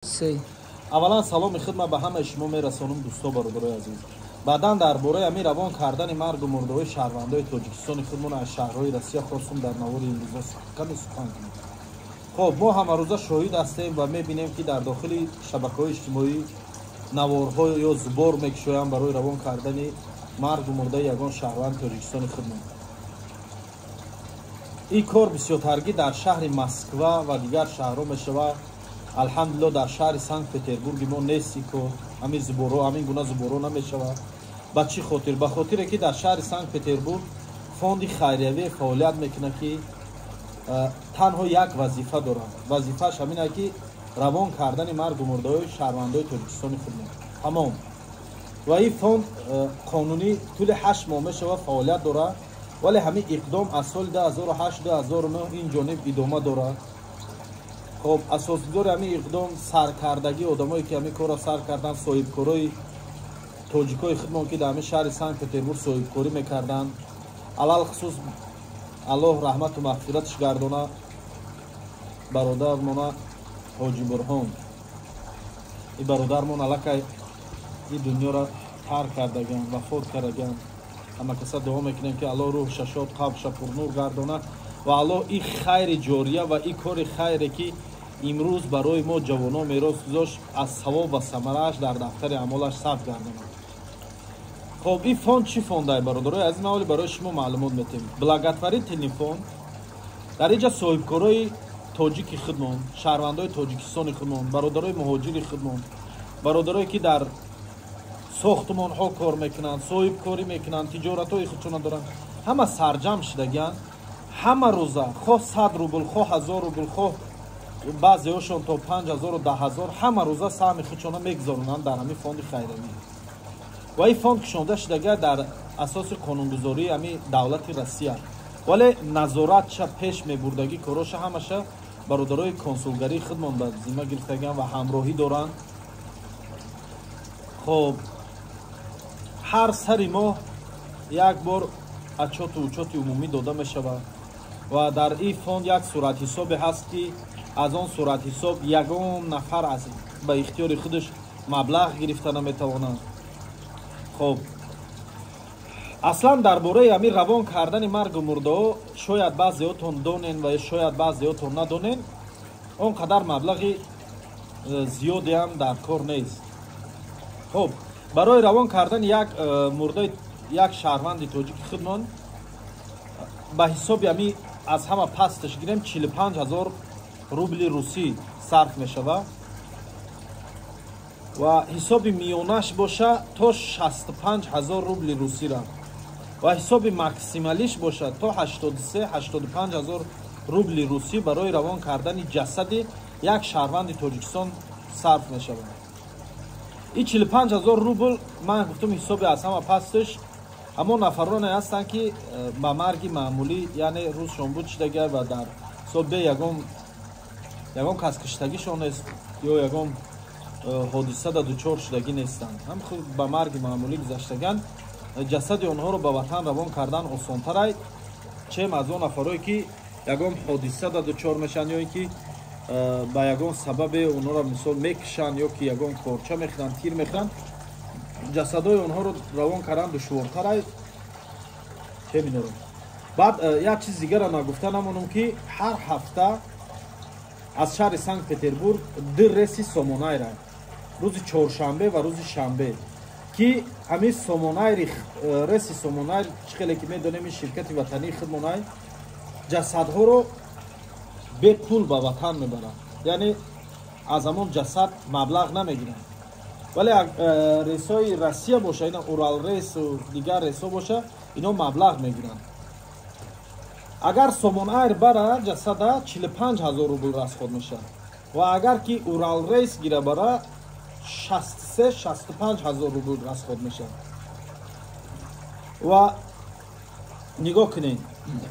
Се. Аввалан, саломи худма ба ҳамаи шумо мерасонам, дӯсто, бародарои азиз. Баъдан дар бораи ҳамин равон кардани маргу мурдаҳои шаҳрвандои Тоҷикистони худмон аз шаҳрҳои Россия хостум дар навори имрӯза каме сухан кунем. Хоб, мо ҳамарӯза шоҳид ҳастем ва мебинем, ки дар дохили шабакаҳои иҷтимоӣ наворҳо ё сбор мекушоянд барои равон кардани маргу мурдаи ягон шаҳрванди Тоҷикистони худмон. Ин кор бисёртаргӣ дар шаҳри Москва ва дигар шаҳрҳо мешавад. Алҳамдулилло, дар шаҳри Санкт Петербурги мо нест ин кор, ҳамин сбор о, ҳамин гуна сбор о намешавад. Ба чӣ хотир? Ба хотире ки дар шаҳри Санкт Петербург фонди хайриявӣ фаъолият мекунад, ки танҳо як вазифа дорад. Вазифааш ҳамин ае, ки равон кардани маргу мурдаҳои шаҳрвандои Тоҷикистони худмон, тамом. Ва ин фонд қонунӣ тӯли 8 моҳ мешавад, фаъолият дорад, вале ҳамин иқдом аз соли 2008, 2009 ин ҷониб идома дорад. Хоб, асосгузори ҳамин иқдом, саркардагии одамое ки ҳамин корро сар карданд, соҳибкорои тоҷикои худмон, ки дар ҳамин шаҳри Санкт Петербург соҳибкорӣ мекарданд, алалхусус, Аллоҳ раҳмату мағфиратш гардона бародармона Ҳоҷи Бурҳон. Ин бародармон аллакай ин дунёро тарк кардаган, вафот кардаган. Ҳама каса дуо мекунем, ки Аллоҳ рӯҳша шод, қабрша пурнур гардона ва Аллоҳ ин хайри ҷория ва ин кори хайре, ки имрӯз барои мо ҷавонон мерос гузошт, аз савоб ва самарааш дар дафтари аъмолаш сабт гардонад. Хоб, ин фонд чӣ фондай, бародарои азиз? Ман оли барои шумо маълумот метем. Благотворительный фонд. Дар инҷа соҳибкорои тоҷики худмон, шаҳрвандои Тоҷикистони худмон, бародарои муҳоҷири худмон, бародарое ки дар сохтумонҳо кор мекунанд, соҳибкорӣ мекунанд, тиҷоратҳои худшона доранд, ҳама сарҷамъ шудагианд. Ҳама рӯза, хоҳ 100 рубл, хоҳ 1000 рубл, хоҳ баъзеҳошон то 5000-у 10 000, ҳама рӯза саҳми худшона мегузаронанд дар ҳамин фонди хайравӣ. Ва ин фонд кушонда шудага дар асоси қонунгузории ҳамин давлати Россия, вале назоратша, пеш мебурдагӣ короша ҳамаша бародарои консулгарии худмон ба зимма гирифтагианд ва ҳамроҳӣ доранд. Хоб, ҳар сари моҳ як бор отчёт у учёт и умумӣ дода мешавад ва дар ин фонд як суратҳисобе ҳаст, ки аз он суратҳисоб ягон нафар аз ба ихтиёри худаш маблағ гирифта наметавонад. Хоб, аслан дар бораи ҳамин равон кардани маргу мурдаҳо шояд баъзеҳотон донен ва шояд баъзеҳотон надонен. Он қадар маблағи зиёдеам дар кор нест. Хоб, барои равон кардани як мурдаи як шаҳрванди тоҷики худмон, ба ҳисоби ҳамин аз ҳама пасташ гирем, 45 000 рубли русӣ сарф мешавад ва ҳисоби миёнаш боша, то 65 000 рубли русира ва ҳисоби максималиш бошад, то 83, 85 000 рубли русӣ барои равон кардани ҷасади як шаҳрванди Тоҷикистон сарф мешавад. Ин 45 000 рубл ман гуфтум, ҳисоби аз ҳама пасташ, ҳамон нафароне ҳастанд, ки ба марги маъмулӣ, яъне рӯзшон буд шидага ва дар ҳисоб бе ягон кас киштагишон нест ё ягон ҳодисада дучор шудагӣ нестанд, ҳам худ ба марги маъмулӣ гузаштаган, ҷасади онҳоро ба ватан равон кардан осонтарай, чем аз он нафарое ки ягон ҳодисада дучор мешаванд ё ин ки ба ягон сабабе онҳоро, мисол, мекушанд ё ки ягон корча мехӯранд, тир мехӯранд. Ҷасадҳои онҳоро равон кардан душвортарай, чем инро. Баъд як чиз дигарро нагуфта намонам, ки ҳар ҳафта аз шаҳри Санкт Петербург ду рейси Сомонайра, рӯзи чоршанбе ва рӯзи шанбе, ки ҳамин Сомонайри, рейси Сомонайр, чӣ хеле ки медонем, ин ширкати ватании худмонай, ҷасадҳоро бепул ба ватан мебарад, яъне аз ҳамон ҷасад маблағ намегиранд. Вале рейсҳои Россия боша, ина Уралрейсу дигар рейсҳо боша, ино маблағ мегиранд. Агар Сомонайр бара ҷасада, 45 000 рубл расход мешавад ва агар ки Уралрейс гира бара, 63, 65 000 рубл расход мешавад. Ва нигоҳ кунед,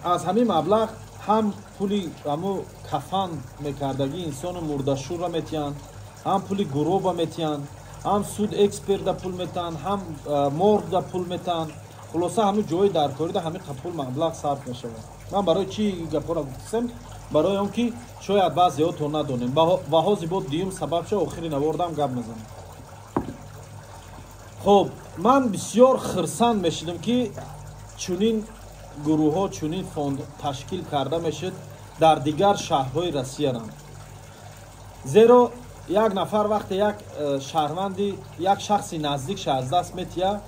аз ҳамин маблағ ҳам пули ҳамо кафан мекардагӣ инсону мурдашӯрра метиҳанд, ҳам пули гуроба метиҳанд, ҳам суд эксперта пул метаҳанд, ҳам моргда пул метаҳанд. Хулоса, ҳамин ҷои даркорида ҳамин пул, маблағ сарф мешавад. Ман барои чӣ гапҳоро гуфтам? Барои он ки шояд баъзеҳотон надонем ва ҳозир бо дуюм сабабша охири навордам гап мезанам. Хоб, ман бисёр хирсанд мешудам, ки чунин гурӯҳҳо, чунин фонд ташкил карда мешуд дар дигар шаҳрҳои Россиярам. Зеро як нафар вақте як шаҳрванди, як шахси наздикша аз даст метия,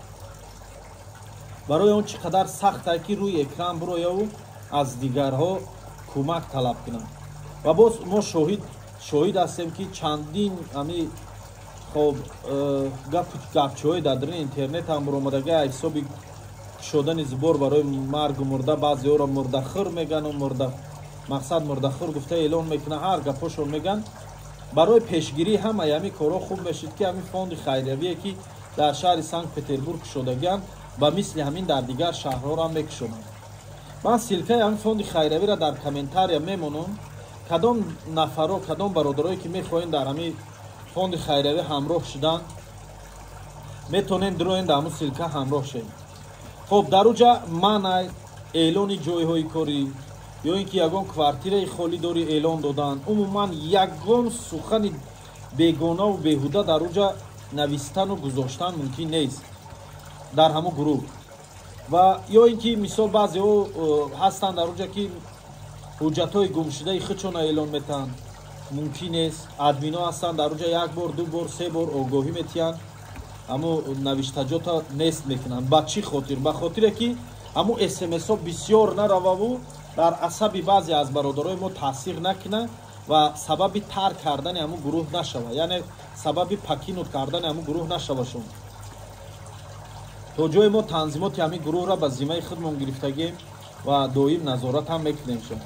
барои он чӣ қадар сахтае, ки рӯи экран бирояву аз дигарҳо кӯмак талаб кунанд. Ва боз мо шоҳид ҳастем, ки чандин ами хоб гапчиҳои дар дарини интернет ҳам биромадага, ҳисоби кушодани сбор барои маргу мурда, баъзеҳоро мурдахӯр мегану мурда, мақсад мурдахӯр гуфта эълон мекунанд, ҳар гапҳошон меган. Барои пешгирии ҳамаи ҳамин корҳо хуб мешуд, ки ҳамин фонди хайриявие, ки дар шаҳри Санкт Петербург кушодагианд, ба мисли ҳамин дар дигар шаҳрҳоро ҳам мекушоданд. Ман ссылка и ҳамин фонди хайриявиро дар комментария мемонам. Кадом нафарро, кадом бародарое, ки мехоҳем дар ҳамин фонди хайриявӣ ҳамроҳ шудан, метавонем дироем, дар ҳамун ссылка ҳамроҳ шавем. Хоб, дар уҷа манай эълони ҷойҳои корӣ ё ин ки ягон квартираи холӣ дорӣ эълон додан, умуман ягон сухани бегонаву беҳуда дар уҷа навистану гузоштан мумкин нест дар ҳамун гурӯҳ. Ва ё ин ки мисол баъзеҳо ҳастанд дар уҷа, ки ҳуҷҷатҳои гумшудаи худшона эълон метаҳанд, мумкин нест. Админо ҳастанд дар уҷа, як бор, ду бор, се бор огоҳӣ метиҳанд, ҳамун навиштаҷота нест мекунанд. Ба чӣ хотир? Ба хотире ки ҳамун смсҳо бисёр нарававу дар асаби баъзе аз бародарои мо таъсир накунад ва сабаби тарк кардани ҳамун гурӯҳ нашавад, яъне сабаби покинуть кардани ҳамун гурӯҳ нашавашон. То ҷое мо танзимоти ҳамин гурӯҳро ба зиммаи худмон гирифтагем ва доим назорат ҳам мекунем шон.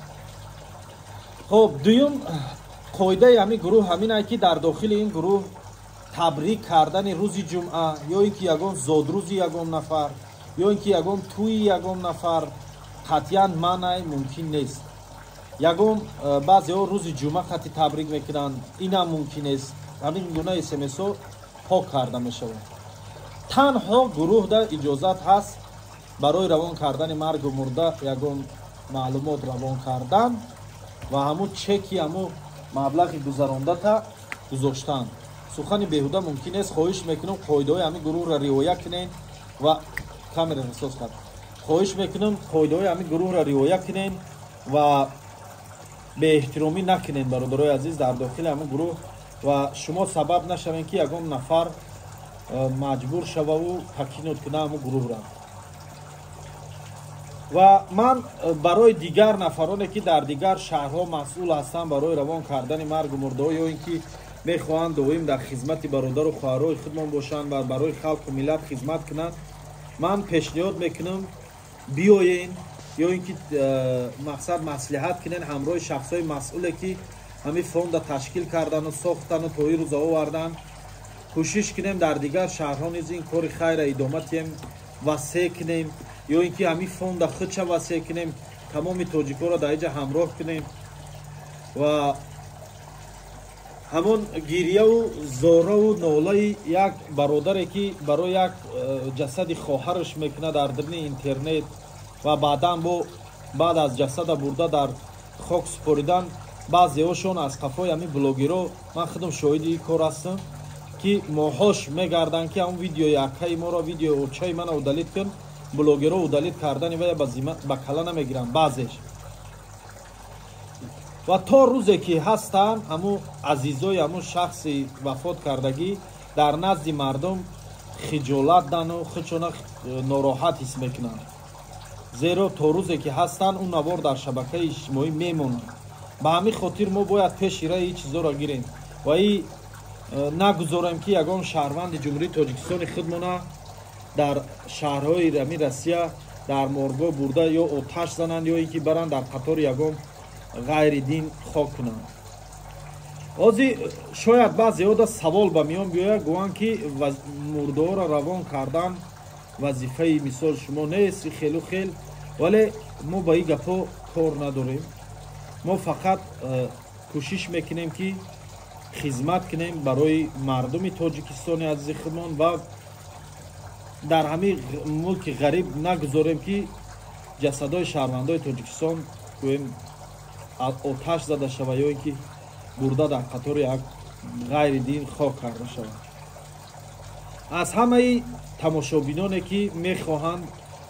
Хоб, дуюм қоидаи ҳамин гурӯҳ ҳамин ки дар дохили ин гурӯҳ табрик кардани рӯзи ҷумъа ё ин ки ягон зодрӯзи ягон нафар, ё ин ки ягон тӯи ягон нафар қатъиян манъай, мумкин нест. Ягон баъзеҳо рӯзи ҷумъа хати табрик мекунанд, инам мумкин нест. Ҳамин гуна смсҳо пок карда мешавад. Танҳо гурӯҳда иҷозат ҳаст барои равон кардани маргу мурда ягон маълумот равон кардан ва ҳамун чеки, ҳамун маблағи гузарондата гузоштан. Сухани беҳуда мумкин нест. Хоҳиш мекунам, қоидаҳои ҳамин гурӯҳро риоя кунед ва камера ҳиссос кард. Хоҳиш мекунам, қоидаҳои ҳамин гурӯҳро риоя кунед ва беэҳтиромӣ накунед, бародарои азиз, дар дохили ҳамин гурӯҳ ва шумо сабаб нашавед, ки ягон нафар маҷбур шававу покинуть куна ҳамун гурӯҳро. Ва ман барои дигар нафароне, ки дар дигар шаҳрҳо масъул ҳастанд барои равон кардани маргу мурдаҳо ё ин ки мехоҳанд доим дар хизмати бародару хоҳарои худмон бошанд ва барои халқу миллат хизмат кунанд, ман пешниҳод мекунам, биёен ё ин ки мақсад маслиҳат кунен ҳамроҳи шахсҳои масъуле, ки ҳамин фонда ташкил кардану сохтану то ин рӯза овардан. Кӯшиш кунем, дар дигар шаҳрҳо низ ин кори хайра идома диҳем, васеъ кунем ё ин ки ҳамин фонда худша васеъ кунем, тамоми тоҷикҳоро дар инҷа ҳамроҳ кунем. Ва ҳамон гирьяву зораву нолаи як бародаре, ки барои як ҷасади хоҳараш мекунад дар дарини интернет ва баъдан бо баъд аз ҷасада бурда дар хок супоридан, баъзеҳошон аз қафои ҳамин блогерҳо, ман худам шоҳиди ин кор ҳастам, ки моҳош мегарданд, ки ҳамон видеои акаи моро, видеои очаи мана удалить кун. Блогерҳо удалить кардани вая ба кала намегиранд баъзеш. Ва то рӯзе ки ҳастанд, ҳамун азизои ҳамун шахси вафот кардагӣ дар назди мардум хиҷолат дану худшона нороҳат ҳис мекунанд, зеро то рӯзе ки ҳастанд, он навор дар шабакаи иҷтимоӣ мемонад. Ба ҳамин хотир мо бояд пеши раи ин чизоро гирем ва и нагузорем, ки ягон шаҳрванди Ҷумҳурии Тоҷикистони худмона дар шаҳрҳои ҳамин Россия дар моргоҳ бурда ё оташ зананд, ё ин ки баранд дар қатори ягон ғайри дин хок кунанд. Ҳозир шояд баъзеҳода савол ба миён биёяд, гӯянд, ки мурдаҳоро равон кардан вазифаи мисол шумо нест, хелу хел. Вале мо ба ин гапҳо кор надорем. Мо фақат кӯшиш мекунем, ки хизмат кунем барои мардуми Тоҷикистони азизи худмон ва дар ҳамин мулки ғариб нагузорем, ки ҷасадҳои шаҳрвандои Тоҷикистон гӯем. Оташ зада шавад ё ин ки бурда дар қатори як ғайри дин хок карда шавад. Аз ҳамаи тамошобиноне, ки мехоҳанд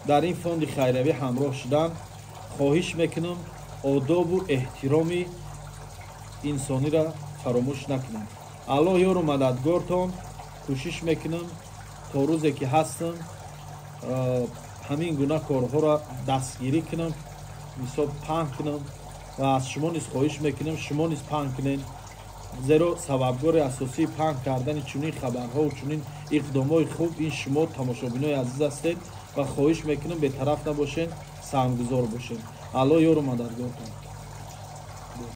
дар ин фонди хайравӣ ҳамроҳ шудан, хоҳиш мекунам, одобу эҳтироми инсониро фаромӯш накунанд. Аллоҳ ёру мададгортон. Кӯшиш мекунам, то рӯзе ки ҳастам, ҳамин гуна корҳоро дастгирӣ кунам, мисол, паҳн кунам ва аз шумо низ хоҳиш мекунам, шумо низ паҳн кунед, зеро сабабгори асосии паҳн кардани чунин хабарҳову чунин иқдомҳои хуб ин шумо, тамошобинои азиз, ҳастед ва хоҳиш мекунам, бетараф набошед, саҳмгузор бошед. Аллоҳ ёру мададгортон.